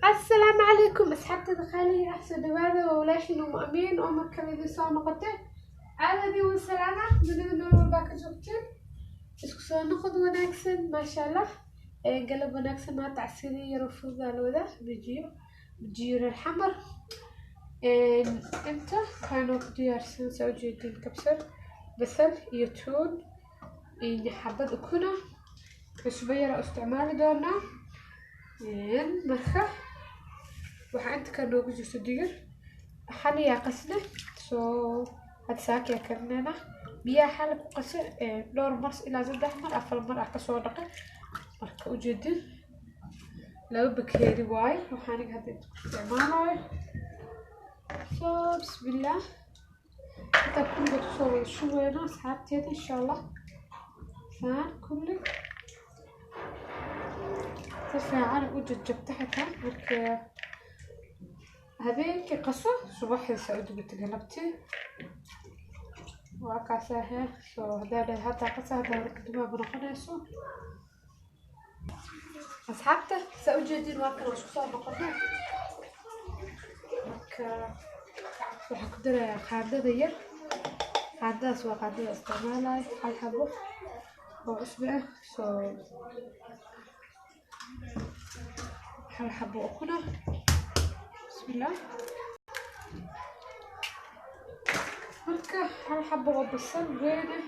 Asalaamu calaykum asxaabtada qaaliga ah, soo dhawaada. Waa walaashiin Umu Amiin oo mar kale idin soo noqotay. Caadadii wa salaana, dunida meel walbaa ka joogteen, isku soo noqod wanaagsan. Maasha Allah, galab wanaagsan. Maanta casirii yaro fududaa la wadaa, bijiyo bijiyo reer Xamar. Inta waxaa inoo ku diyaarsan, saa ujeediin, kabsar, basal iyo tuun iyo xabad ukuna. Cusbo yara u isticmaali doonaa. Marka waxaa inta ka noogu jirto digir xaliyaa qasne, soo hadda saakiyaa karinayna. Biyaha xali ku qase dhowr mar, ilaa 3 mar, 4 mar ah kasoo dhaqay. Marka ujeedin, 2 bakeeri waaye waxaa aniga hadda inta ku isticmaalayo. Soo bismillaah, intaa kulligood kusoo wada shubeyna asxaabteeda, insha Allah. Saan kulli si fiican u jajabta xitaa marka habeenkii qaso, subaxdiisa u dubata, galabtii waa kaasahe. Soo haddaa dhahay haddaa qasa, haddaa dubaaba noqonayso. Asxaabta, saa ujeediin, waa kana isku soo noqonay. Marka waxaan ku darayaa qaadada yar, qaadadaas waa qaadada isticmaalayo, hal xabo oo cusbo ah, soo hal xabo ukuna. Bismillah. Marka hal xabo oo basal weyn ah,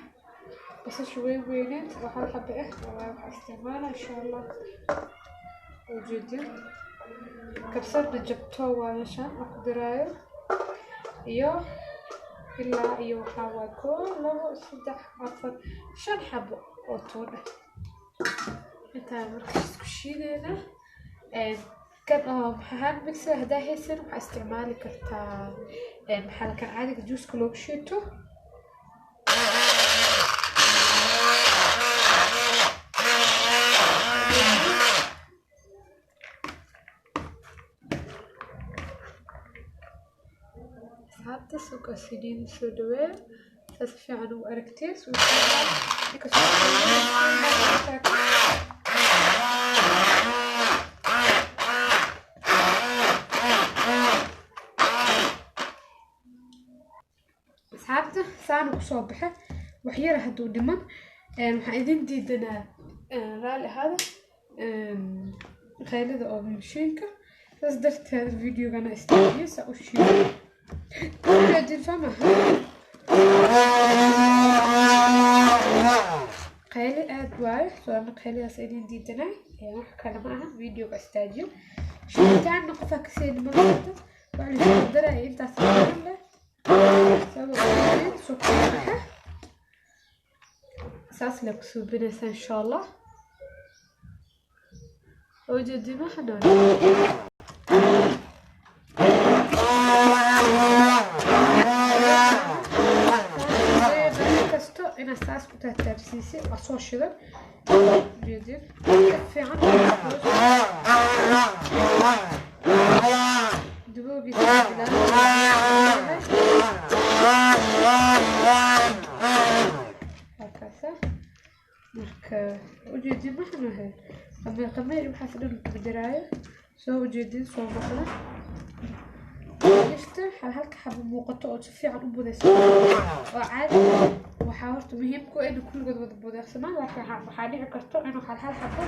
basasha weyn weyneed oo hal xabo ah waa waxaa isticmaala, insha Allah. Ujeedin, kabsarna jabto waa meeshaan aan ku daraayo, iyo ilaa iyo waxaa waay 1, 2, 3, 4, 5 xabo oo tuun ah. Intaan marka isku shiideyna. Kan oo maxaa mixer haddaa haysan, waxaa isticmaali kartaa maxaa kan caadiga juuska loogu shiito. Asxaabta, suuqa saliida soo dhaweeya, saas fiican ugu aragtee. Asxaabta, saana kusoo baxa waxyara hadduu dhiman. Waxaan idin diidanaa, raalli ahaada, qaylada oo mashiinka, saas darteed videogana istaajiye saa u shiido. Ujeedin, soo maha? Qayli aad waayo, soo ana qayladaas idin diidanay, wax kale ma aha. Videoga istaajiyo, shiitaanna qofaa kasii dhiman karta. Wax laisku daraya intaas leh sabab soo baxa, saas le ku suubinaysa, insha Allah. Ujeedin waxa dhoon kasto inaad saas ku taataabsiisay waa soo shidan. Ujeedin, si fiican duboogiisa halkaasa. Marka ujeedin waxaan ahay qameer qameer, waxaas dhan kuma jiraayo. Soo ujeedin, soo noqda dhirta hal halka xabo muuqato oo si fiican u budaysa oo caadi. Waxaa horta muhiim ku ah in kulligood wada budeeqsamaan, laakiin waxaa dhici karto inuu hal hal xabo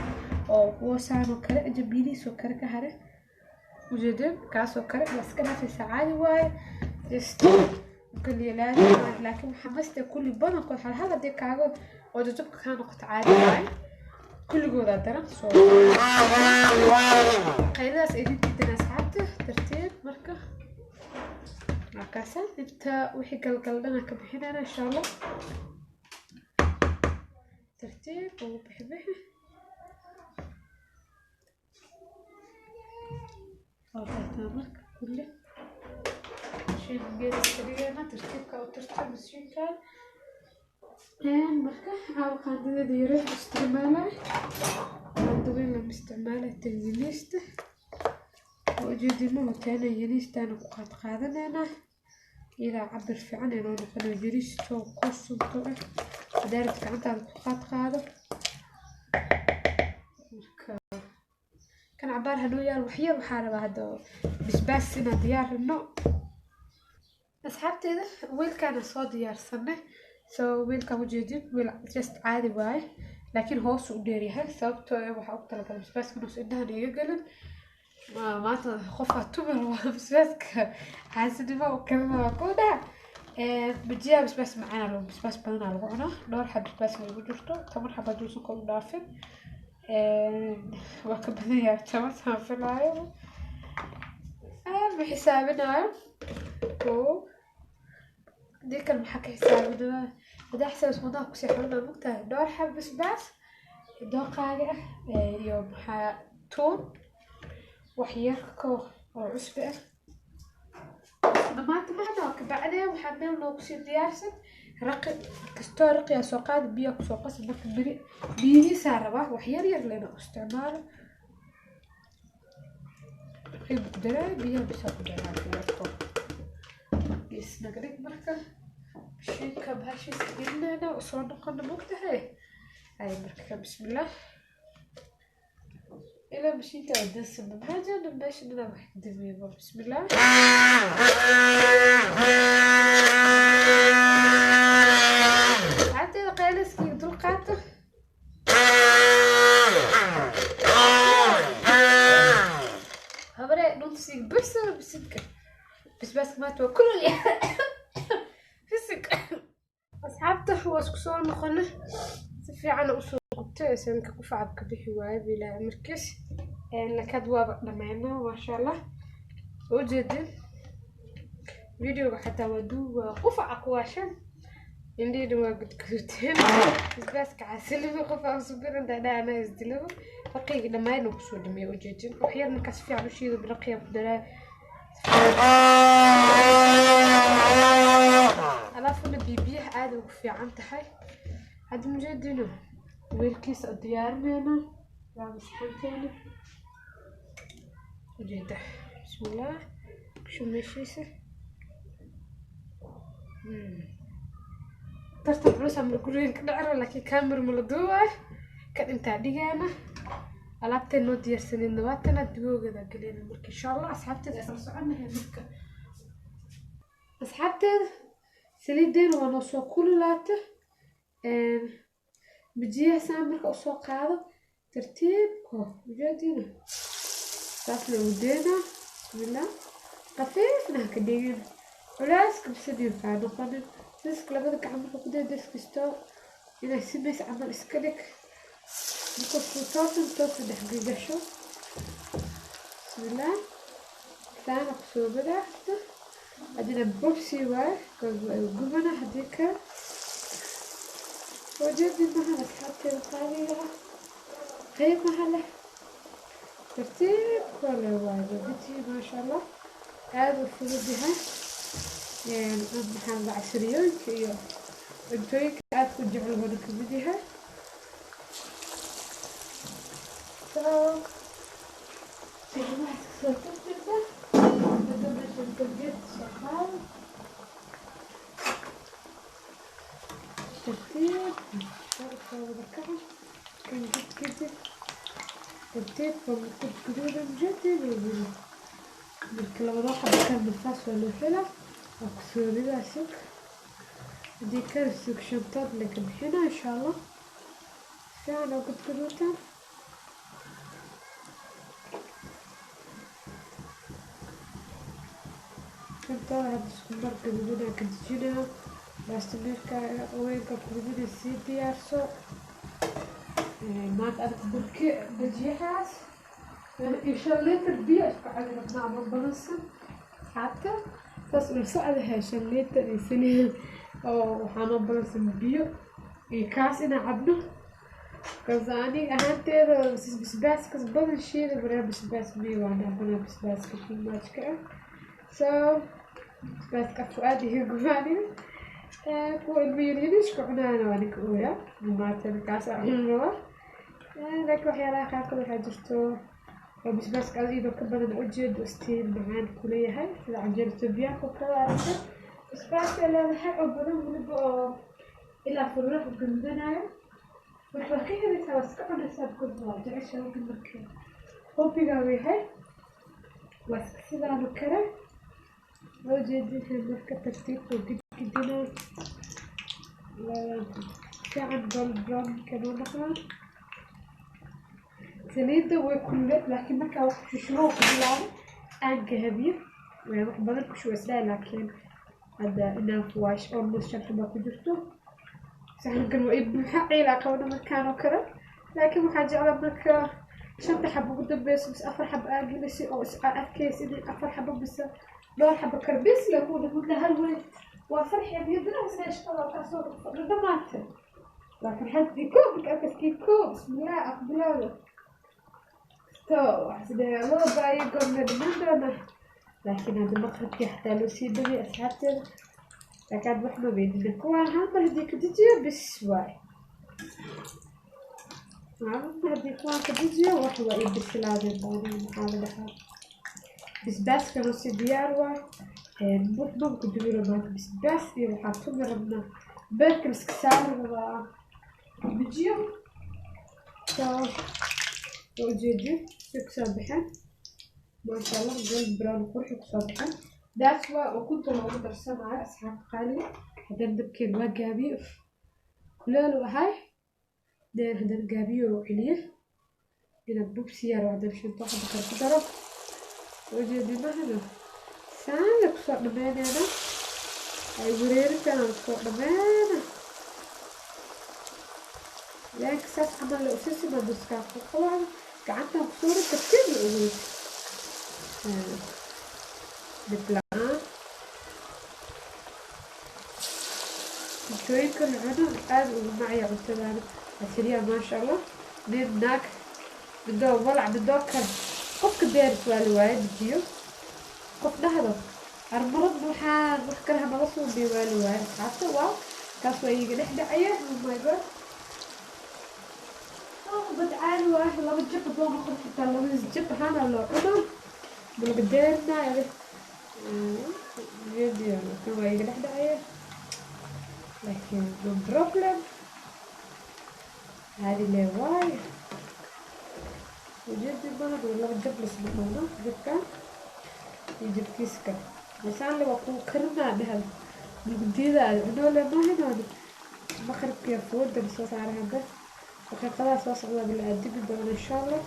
oo kuwa saan oo kale jambiilihiis oo kale ka hare. Ujeedin, kaasoo kale waa iska dhaafaysaa, caadi waaye, just kaliya. Laakiin waxaa maste kulli badankood hal hal haddii kaaga oo jajabka kaa noqoto, caadi waaye, kulligoodaa daran. Soo qayladaas idin diidan asxaabta, tartiib. Marka markaasa inta wixii galgaldhana ka bixinayna, insha Allah. Tartiib ugu bixi bixi. Waa qaataa. Marka kulli mashiinka geed iska dhigayna, tartiibka u tirtir mashiinka. Marka caawa qaandadeeda yare isticmaalay, qaando weyn lama isticmaalay, tan yariista oo ujeedino hoteena yariistaana ku qaad qaadanaynaa ilaa cabir fiican inoo noqonayo, yariisto kusunto ah. Hadaa rabtid gacantaada ku qaad qaado. Marka kan cabaar Cabaar hanoo yaal waxyar. Waxaa rabaa hadda basbaas inaan diyaarino, asxaabteeda. Wiilkaana soo diyaarsanay. So wiilkan ujeedin, wiil just caadi waaye, laakiin hoos u dheeryahay, sababtoo ah waxaa ugu talagalay basbaaska inuusan indhahan iga gelin. Maanta qofaa tumar waa basbaaska xaasidnimo u kalina waa ku dhaha. Bajiyaha basbaas macaan lagu, basbaas badanaa lagu cunaa. Dhowr xab basbaas ay ugu jirto, 10 xab haduusan kor u dhaafin. Waa ka badan yahay 10 saan filaayo, ma xisaabinayo. Kow hadii kale maxaa ka xisaabinaa? Hadaa xisaabis wadnaha kusii xanuunaa, mogtahay. Dhowr xab basbaas dooqaaga ah iyo maxaa tuun, wax yar oo cusbi ah dhamaanta mahna. Kabacdeen waxaa meel noogu sii diyaarsan raqi kastoo raqiyaa soo qaadi, biyaa kusoo qasi. Marka beri biyihiisaa rabaa wax yar yar lena u isticmaalo. Raqiga ku daraa, biyaha bisaa ku daraa yarko isnaga dhig. Marka mashiinka bahashiisa gelinayna usoo noqona, mogtahay. Ay marka bismillaah, ilaa mashiinka oo dansama maxaa jirna meesha dhanaa wax kadamiyaba. Bismillaah, asxaabteeda, qayliskiiga dulqaata. Habare dhunsiga buxsada bisinka basbaaska maanta waa kulul fisig. Asxaabta, waa isku soo noqona. Si fiican usoo gubtay sanka qufacab ka bixi waayo bilaa markiis lakad waaba dhameyna, maasha Allah. Ujeedin videoga xataa waa duuba qufaca kuwaashan, indhihiina waa gudguduteen. Basbaaska casilima qof usubin dhaadhaana isdilaba. Raqiga dhammaan kusoo dhameeya, ujeedin. Wax yar markaas fiican u shiido, raqiga ku daraa. Alaafuna bibiyaha aada ugu fiican tahay. Hadda mujeedino weelkiisa u diyaarinayna waa masxanteena, ujeeda. Bismillaah, kushu meeshiisa. Tartan culus ama gurigan ka dhacra, laakiin camera ma la duubayo. Kan intaa dhigaana alaabteen noo diyaarsaneedna waatana duwoogada gelina. Marka insha Allah, asxaabteeda, isla soconahay. Marka asxaabteeda, saliideena waa noo soo kululaata. Bijiyaha saan marka usoo qaado tartiibko, ujeediina saas la udeena. Bismillah, khafiifna ha ka dhigin, culeyska bisadiyo kaa noqonin. Diska labada gacan marka ku day dis kasto inay si mees camal iska dhig. Marka toosan toosan dhex gasho. Bismillah, saana kusoo badaasta. Hadina bobsi waay gubana hadii kale. Ujeedin mahan, asxaabteeda qaaliga ah, qiimaha leh, tartiib kole waayo baji, maasha Allah, aada u fudud yahay. Maxaan casriyooyinka iyo cuntooyinka aadka u jecel buuna kamid yahay. So gacmaha iska soo tirtirta. Hadda meeshan gargeedka soo qaado tartiib soo wada kaca. Kan gidgidi tartiib waa gudguduudan jadid. Marka labada xabo kan nafaas waa loo helaa, waa kusoo ridaa. Sug haddii kale sug shantood laga bixina, insha Allah fiican oo gudguduutaan. Shantooda hadda isku mar gaduudanaa ka dejinaa. Baastameerka weynka ku ridina sii diyaarso. Maanta adag burki bajiyahaas iyo 5 litir biyo isku cabi rabnaa ama badansan. Asxaabta, saas ula socdahay. 5 litir iyo saliid oo waxaa noo balansan biyo iyo kaas inaan cabno. Kaas aniga ahaanteeda basbaaskas badan shiida baraa, basbaas biyo waa dhaafanaa, basbaaska shiimaajka ah. So basbaaska afku aad iga gubaaniga. Kuwa ilmo yaryariiska cunaana waa ninka ooya maanta kaas aa cuni rabaa. Laakiin waxyaalaha qaarkood waxaa jirto oo basbaaska iyadoo ka badan ujeedo istiin macaan kuleeyahay, sida canjeero Etoobiyaanka oo kale aragta basbaas ay leedahay oo badan, weliba oo ilaa fururaha gaduudanayo. Marka waa ka helaysaa, waa iska cunaysaa because waa jeceshahay. Marka Hobbigaagu yahay waa iska sidaan oo kale. Waa ujeedin marka tartiibta gidgidina fiican gold brown kanuu noqdaa. Saliidda way kulleed, laakiin markaa wax shushuboo ku bilaabo aan gahabiyo wax badan ku shubo isdhahay, laakiin hadda enough waa almost 5 xaba ku jirto. Saxankan waa ii buuxa, ciil aa qabana markaan oo kale, laakiin waxaa jeclaa marka 5ta xabo ugu dambeyso mise 4 xabo aa gelisay oo is aa arkaysa inay 4 xabo mise dhowr xabo karbis la ku dhigta hal weyn waa farxi biyadana shaqada kaasoo dhamaatay. Laakiin haddii koob marka arkaskii koob bismillaah aqbilaaga to waxisdhahay loo baayo goorma dhiman doona, laakiin hadda maqribkii xataa loo sii dhaway asxaabteeda. Laakiin hadda wax ma weydina kuwaan hal mar haddii ka dejiyo bis waay, hal mar haddii kuwaan ka dejiyo wax waa ii bislaadeen baanaa. Maxaa la dhahaa, basbaaskana si diyaar waay. Maba ku duwi rabaa basbaas iyo waxaa tumi rabnaa beerka la iska saari rabaa dejiyo. So waa ujeedin si kusoo baxeen, maasha Allah, gold brown qurxi kusoo baxeen. That's why ukunta loogu darsanayo asxaabta qaaliga. Haddana dabkeen waa gaabiye, kuleel u ahay deen, haddana gaabiyo oo celiye inaad bubsi yar haddana shanto xabo kale ku daro. Ujeedinahana saan la kusoo dhameyneyna ay wareerintaan kusoo dhameyna, laakiin saas camal la usisima duskaa qoqolaa gacantan kusoo rid tartiib la ogeyd dib la-aan. Cuntooyinka la cuno aada ugu macya cuntadaana asiriya, maasha Allah. Nin naag midoo walac midoo kale qofka deeris waa la waaye dejiyo qof dhahdo armarad waxaan wax kale hanaga suubiyo waa la waaye asxaabta. Waa kaas waa iiga dhex dhacaya. Oh my God, bad caadi waa 2 jab hadoo noqon xitaa labadiis jab ahaana loo cuno malaga deerinaayo. Kan waa iiga dhex dhacaya, laakiin no problem, caadi lee waaye. Ujeedi badan oo 2 jab lasma doono, jabkan iyo jabkiiska masaanle waa kuu karinaa dhahal mugdiyada aad cunoo le maahinoona. Maqribkiya fooda soo saaray, hadda daqiiqadaha soo socdaa la aadimi doona insha Allah,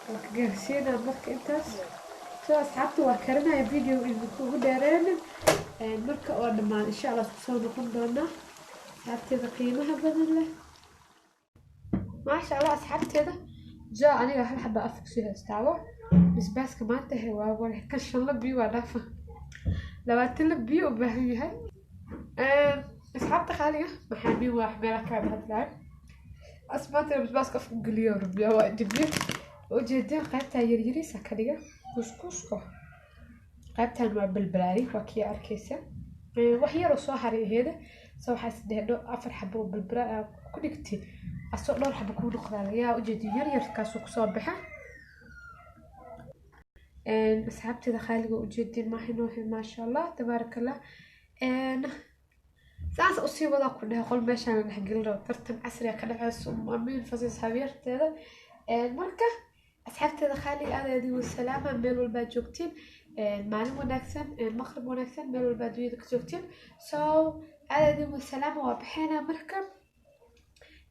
waa ka gaarsiinaa. Marka intaas soo asxaabta waa karinaya, video idinkugu dheereenin. Marka oo dhammaan insha Allah isku soo noqon doonaa asxaabteeda qiimaha badan leh, maasha Allah. Asxaabteeda ja aniga hal xaba afka kusii haystaabo basbaaska maanta he waa war kan 5 la biyo waa dhaafa 20 la biyo u baahan yahay. Asxaabta qaaliga maxaa min waa meelaha kaa hadlayo asmaanta basbaaska afka geliyo rabiya waa dibiyo. Ujeedin qaybtaa yaryariisa ka dhiga kuskuuska, qaybtan waa balbalaari, waa kii arkaysa wax yaroo soo haray aheeda. So waxaa is dhehe 4 xabo oo balbalaa ku dhigtay asoo dhowr xabo kuu noqdaa yaa ujeedin yar yarkaasuu kusoo baxa. Asxaabteeda qaaliga ujeedin maahinoohe, maasha Allah tabaaraka Allah. Saas usii wadaa ku dhahay qol meeshaan la dhexgelin rabo tartan casriga ka dhaceyso amiin fasiis habyarteeda. Marka asxaabteeda qaaliga aad aad igu salaama meel walbaa joogtiin, maalin wanaagsan, maqrib wanaagsan, meel walbaa adduunyada ka joogtiin. So aad aad igu salaama, waa baxeynaa. Marka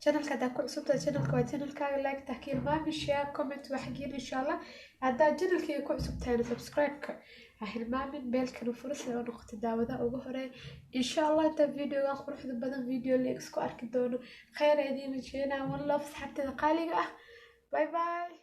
channelka haddaa ku cusubtahay, channelka waa channelkaaga, like ta ka hilmaami, share, comment waa xaggiina insha Allah. Haddaa channelkayga ku cusub tahayna subscribe-ka ha hilmaamin, beelkana furo si oo noqoto daawada ugu horeeya insha Allah. Inta videogan quruxda badan video leeg isku arki doono, khayr idiin rajeynaa. One love asxaabteeda qaaliga ah, bye bye.